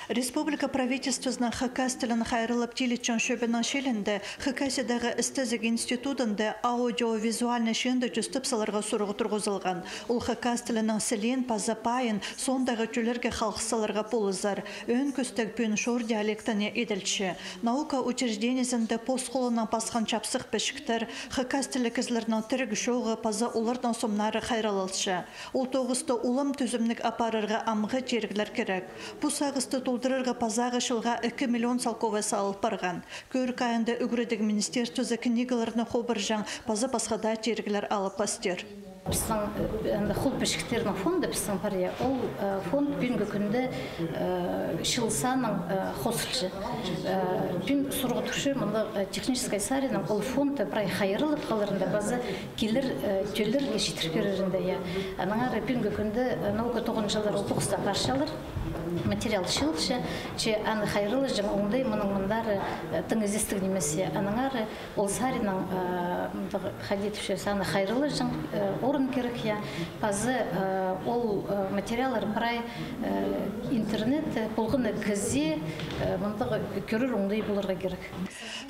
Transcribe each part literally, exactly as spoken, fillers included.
Республика правительствозының хакас тілін хайраллап тилетчең чӧбінің чилінде Хакасиядағы істезіг институтында аудиовизуальный чыынды тӧстеп саларға сурығ турғызылған. Ол хакас тілінің сілиин паза пайын соондағы тӧллерге халых саларға полызар. Ӧӧн кӧстег пӱӱн чор диалектіне иділче. Наука учреждениезінде пос холынаң пасхан чапсых пічіктер, хакас тілліг кізілернің тіріг-чооғы паза оларның сомнары хайраллалча. Ол тоғысты улам тӱзімніг апарарға амғы тиріглер кирек. Пу сағысты толдырарға пазағы чылға ікі миллион салковай салыл парған. Кӧрік айында ӱгредіг министерствозы книгаларны хобырҷаң паза пасха даа тиріглер алып пастир. Пістің, э, анда хол пічіктернің фонды пістің пар, я, ол, э, фонд пӱӱнгі кӱнде, э, чыл саннаң, э, хозылча. Э, пӱӱн сурығ турча, мында, э, техническай саринаң ол фондты прай хайраллап халарында, паза килер, э, тӧллерге читіріп пирерінде, я. Аннаңар пӱӱнгі кӱнде, э, наука тоғынҷылары ол тоғыстаң парчалар, материал чыылча, че аны хайраллаҷаң оңдай мының мындары, э, тың ізестіг нимес, я. Аннаңар ол саринаң, э, мындағ хайди тіпче, аны хайраллаҷаң, э, орын кирек, я. Паза, э, ол, э, материаллар прай, э, интернетте полған на кізі, э, мындағ кӧрер оңдай поларға кирек.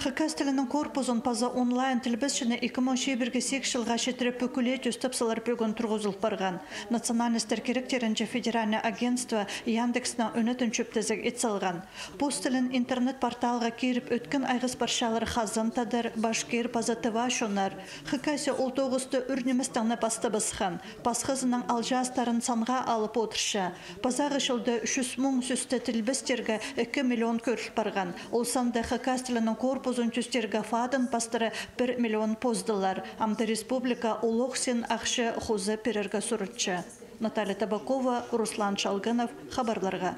Хакас тілінің корпузын паза онлайн тілбесчіні ікі муң чибіргі сигіс чылға читіре пӱкӱле тӧстеп салар пӧгін турғызыл парған. Национальностар киректерінҷе федеральный агентство Яндекстің ӱнетін чӧптезіг ит салған. Пос тілін интернет-порталға киріп ӧткін айғас парчалар хазан тадар, башкир паза тыва чоннар. Хакасия ол тоғысты ӱр ниместең не пастабысхан. Пасхазының алҷаастарын санға алып одырча. Пазағы чылда чӱс муң сӧсті тілбестерге ікі миллион кӧріл парған. Ол санда хакас тілінің корпузын тӧстерге фаадын пастыра пір миллион поздылар. Амды республика улуғ син ахча хоза пирерге сурынча. Наталья Табакова, Руслан Чалгынов, хабарларға.